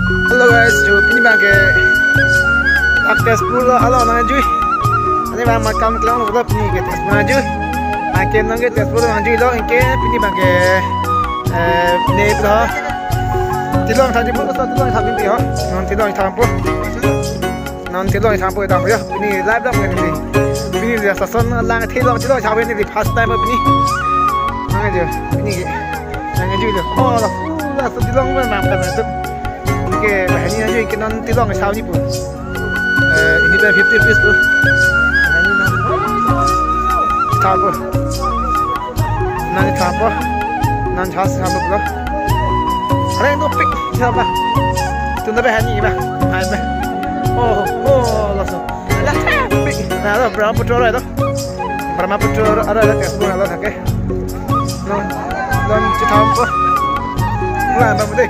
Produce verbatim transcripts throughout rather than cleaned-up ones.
Hello guys, jo pini abang ke dak Tezpur lo, alo nangjui. Ani abang makam kelong lo pini ke Tezpur nangjui. Aken nang ke Tezpur nangjui lo, anke pini abang ke, eh, ne lo. Tilong tha di bu, tilong tha di ho. Non tilong tha po. Non tilong tha po dam yo. Pini live dam ni. Pini dia sason lang tilong tilong tha ni first time pini. Nangjui, pini ke. Nangjui lo. Oh, la, la, so tilong mana namkan tu. Anke, ini aja ke non tilong saw ni pu. Eh, ini pen fifty rupees pu. Tha po. Nang tha po. Nang tha sa po lo. Are no pick sa ba. Tu na ba hani ba. Hai ba. Oh, oh, laso. La pick. Na lo Brahmaputra lo. Brahmaputra lo, ada, ada Tezpur lo, oke. Nang, nang chethan po. Nang, nang deh.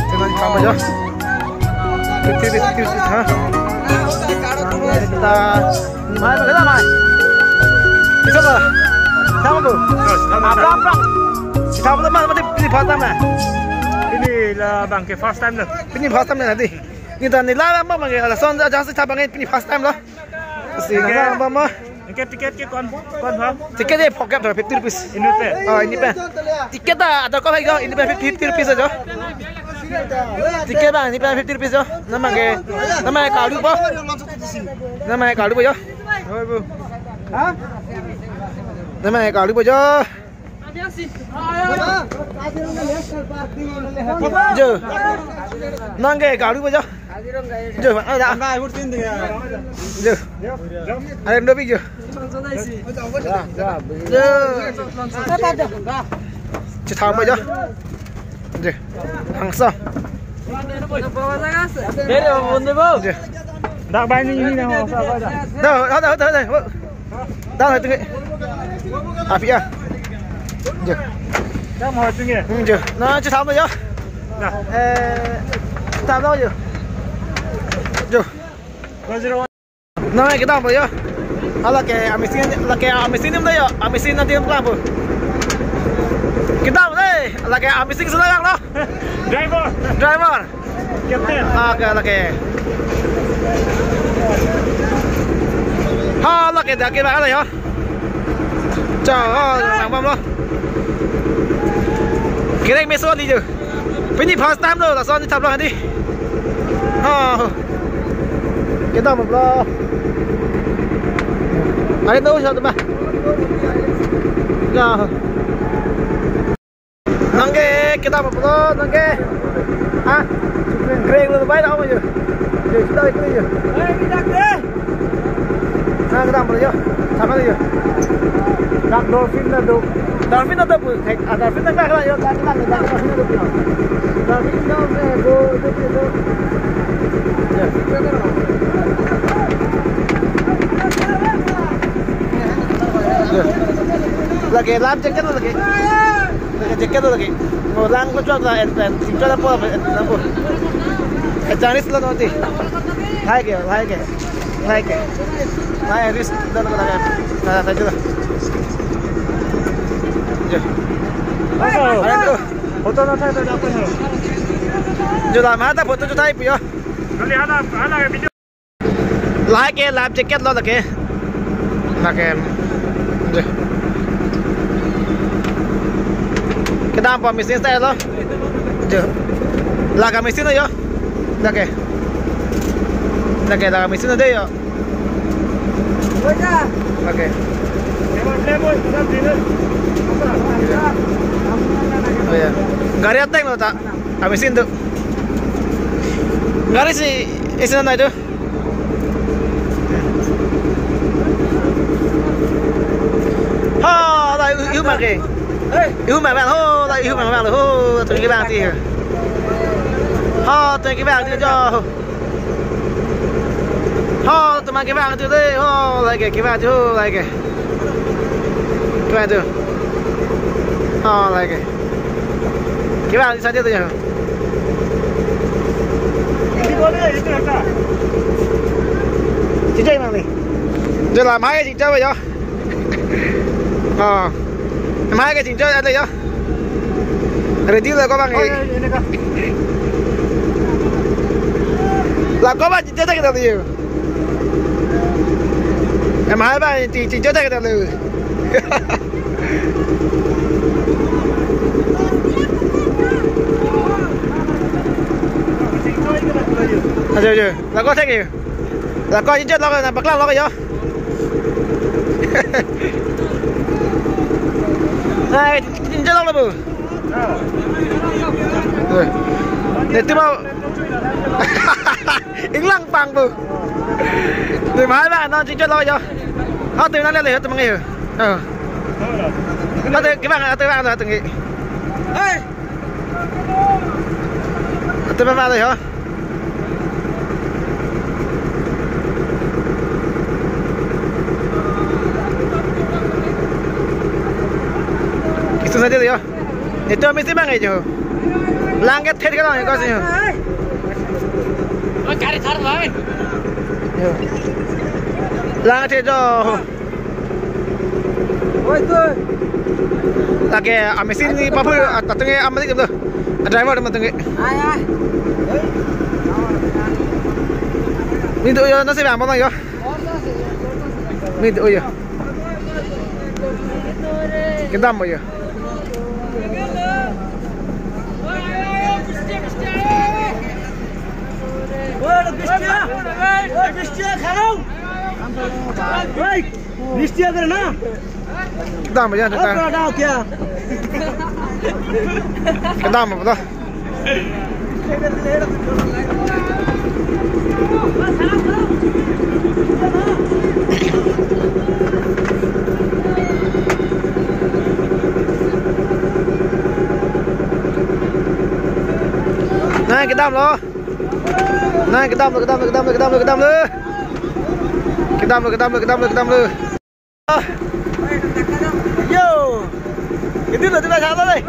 Chethan po jo. Kecil, kecil, kecil, ha? Kita, mai, mai, mai. Bisa ba? Sama tu. Abang, abang. Kita belum mati, mati, ini first time na. Ini la abang ke first time na. Ini first time na tadi. Ini tadi la abang, abang, ya, lason aja sih abang ini first time lo. Si, okay. Nang, abang, abang. Anke ticket ke kon, kon ha? Ticket ke phokep thor fifty rupees. Ini pen? Oh, ini pen. Ticket ta, ada kok lagi, ini pen fifty rupees aja. Ticket bang, ini pen fifty rupees aja. Nama ke, nama ke kalu po? Nama ke kalu po aja. Ha? Nama ke kalu po aja. Jo. Nang ke kalu po aja. Jo, ada. Jo. Ada dua biji. Jo. Chethan po aja. Jo. Langsung. Jo. Dak bai ni, ini na ho. Dah, dah, dah, dah. Dah, dah, tunggu. Api ya. Jo. Dah mau tunggu. Hmm, jo. Nang chethan po aja. Dah. Eh, chethan po aja. Jo. Nang kedam po aja. Hala ke amachine, hala ke amachine adim lo aja. Amachine adim lang po. Kedam dei, hala ke amachine sudah lang lo. Driver. Driver. Captain. Ah, ke, hala ke. Ha, hala ke dak ke ba hala ya. Cha, ha, nang bom lo. Kereng meso di jo. Pini first time lo, lason ni thap lo hadi. Ha. Kedam lo. Are no sa ba. Ya. Nang ke kedam po, nang ke. Ha? Kre lo bai da mo jo. Jo, sita kre jo. Nang kedam po jo. Sama jo. Dak dolphin na do. Dolphin na do pu. Thek, ah, dolphin na ka jo. Dak, dak, dak, dolphin na do pu. Dolphin na do pu. Jo. Jo. Lake, life jacket lake. Lake jacket lake. Oh, lang ko chok la en pen. Sing chok la po en lang po. Eh, Chinese lo nanti. Hai ke, hai ke. Hai ke. Hai risk dan ko lake. Nah, tadi lah. Jo. Ayo. Ayo. Photo na thai to dapat ho. Jo la mata photo jo thai pu jo. Kali hala, hala video. Lake life jacket lo lake. Lake. Jo. Kedam po machine style lo. Jo. Lake machine lo jo. Lake. Lake, lake machine lo dei jo. Lake. Oh ya. Gari ateng lo ta. Amachine tu. Gari si isi na itu. Ha, la ihu ma ke. Ihu ma bang, ho, la ihu ma bang, ho, tu ke bang ti. Ha, tu ke bang ti jo. Ha, tu ma ke bang ti de, ho, la ke, ke bang ti, ho, la ke. Ke bang ti. Ha, la ke. Ke bang ti sa ti tu jo. Chijai mang ni. Jo la mai chijai ba jo. Ah. Mai ke chijai ada jo. Ready lo ko bang. Oh, eh. Ya, ini ka. Lako ba chingchoi thek ta lo. Em hai ba ching, chingchoi thek ta lo. Ajo, ajo. Lako thek yo. Lako chingchoi lako na paklang lako yo. Hai, chingchoi lako bu. Eh. Netum ba. Inglang pang bu. Netum hai ba non chingchoi lako yo. Hatu nang le hatu mangi. Oh. Hatu kevang, hatu kevang, hatu ngi. Hai. Ate ba ba ho. Kisu saja yo. Netum mesti bang aja. Langket thet kalau yang kau sih. Oh, cari tar bang. Yo. Langket thet jo. Oi, tuh. Lake, ah, mesin ni papu, ah, tatunge amalik tu. Ah, driver teman tunge. Ai, ai. Ni tu yo, nasi bang, bang yo. Ni tu yo. Kedam yo. Oi, bishtia. Oi, bishtia, khalo. Oi. Bishtia kar na. Kedam ya, oh, kedam. Pura daw kya? Kedam apa dah? Nai, kedam lo. Nai, kedam lo, kedam lo, kedam lo, kedam lo, kedam lo. Kedam lo, kedam lo, kedam lo, kedam lo. Yo. Itu lo, itu lo, salah deh.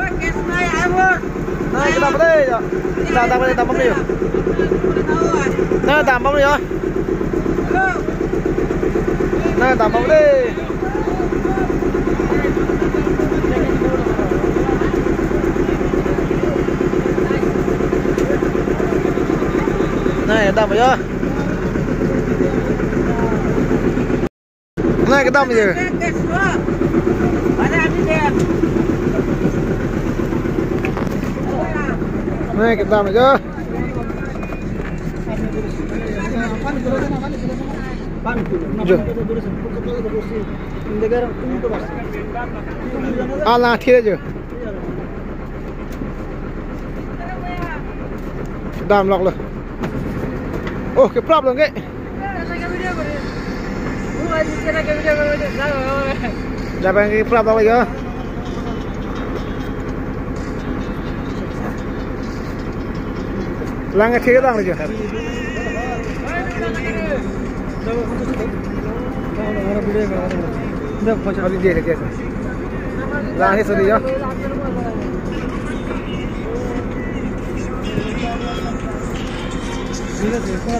Nai, kedam deh, ya. Kedam, kedam, kedam deh, ya. Nai, kedam deh, ya. Nai, kedam deh. Nai, kedam ya. Nai, kedam ya. Nai, kedam ya. Jo. Ala thire jo. Kedam lok lo. Oh, keprap lo ke. Japan keprap lo ya. Lang ke lang lagi. Lang he suri ya.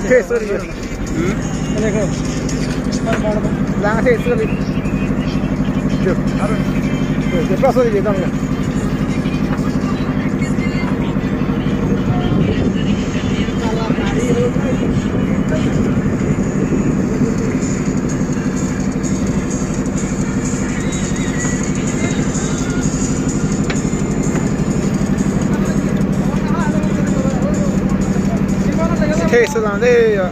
He suri ya. Lang he suri. Jo. Jo, jo, sorry, jo, dam ya. Hey, salam deh, ya.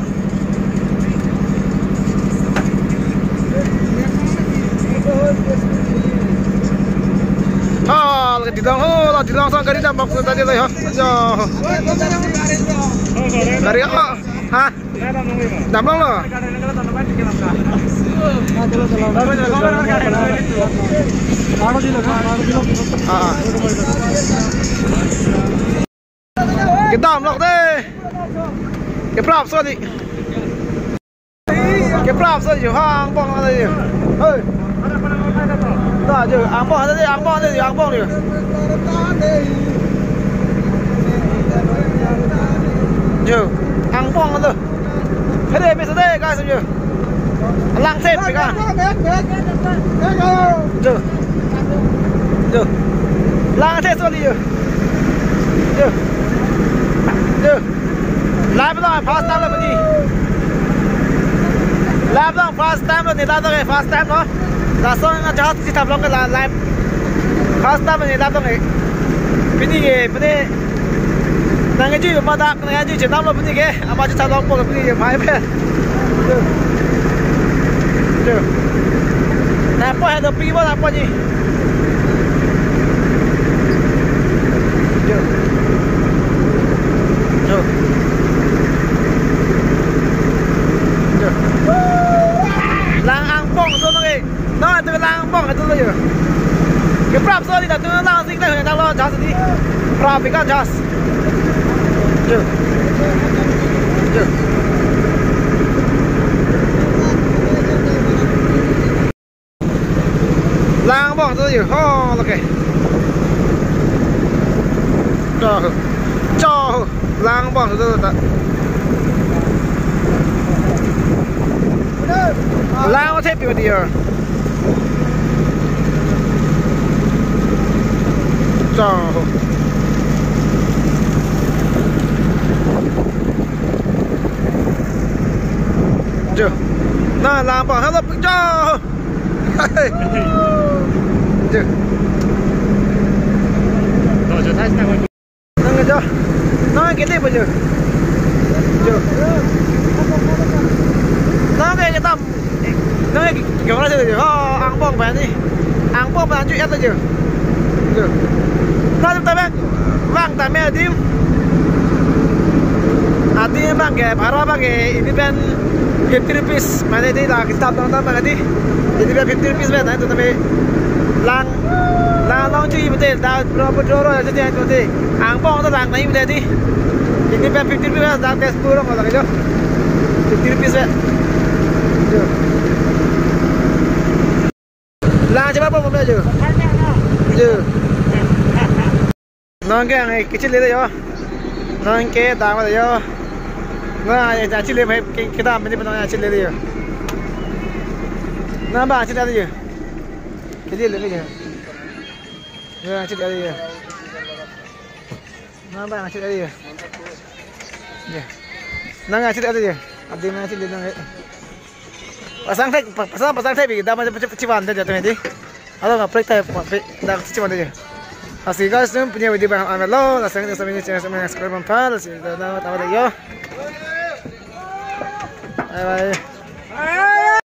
Ah, lagi di dalam, oh, lagi di dalam sang gari dam bak tadi lah, ya. Ya. Gari apa? Hah? Dam lo. Ah, ah. Kedam lok deh. Keprap so di. Keprap so di, ha, angbong ada di. Hei. Da di, angbong ada di, angbong ada di, angbong di. Jo, angbong ada. Hei, bisa deh, guys, jo. Lang sip, kan? Jo. Jo. Lang sip so di, jo. Jo. Jo. Live lo, first time lo pini. Live lo, first time lo, neli live lo, first time lo. Lason na jahaj si thap long ke la-, live. First time lo neli live lo ke. Pini ke, pini. Nangkeju ma dak, nangkeju chenam lo pini ke. Ama si thap longpo lo pini ke, mai pe. Jo. Jo. Nangpo hai do pi bo nangpo ji. Jo. Jo. Jo. Lang angbong do nang e. No, tu lang angbong tu lo jo. Ke prap so di ta tu lang sing ta na lo jahaj di. Prap ikan jahaj. Jo. Jo. Lang angbong tu jo. Ho, lo ke. Cho. Cho. Lang angbong tu ta. Lang angbong thep pi dia. Cho. Jo. Na lang angbong halo jo. Jo. Nang jo. Nang kete po jo. Jo. Nang ke ketam. Nang ke gimana sih jo? Oh, angbong pa ni. Angbong pa anju ya jo. Jo. Nang ta bang, bang ta me adim. Adim bang ke, bhara bang ke, ini pen fifty rupees. Mane di la kitab dong ta bang di. Ini pen fifty rupees pen, na itu tapi lang, lang long cuy betul. Dah berapa dua orang aja dia itu. Angbong ta lang nai betul di. Ini pen fifty rupees dah tes kurang lah kerja. Fifty rupees ya. Jo. Lang chepa po mo jo. Jo. Nang ke ang kechele jo. Nang ke dam jo. Na ya chele mai ke kedam ni nang chele jo. Na ba chele jo. Kechele jo. Ya chele jo. Na ba chele jo. Ya. Nang chele jo. Abdi nang chele nang. Pasang thek, pa-, pasang, pasang thek, pi, dam aja peci-, peciwan aja tuh, di. Alo nggak prik thek, pa-, pi, dak peciwan aja. Asik guys, tum punya video bang, amelo, lasang ini sampai ini channel, sampai subscribe, bang, pal, si, dah, dah, tahu deh, yo. Bye bye.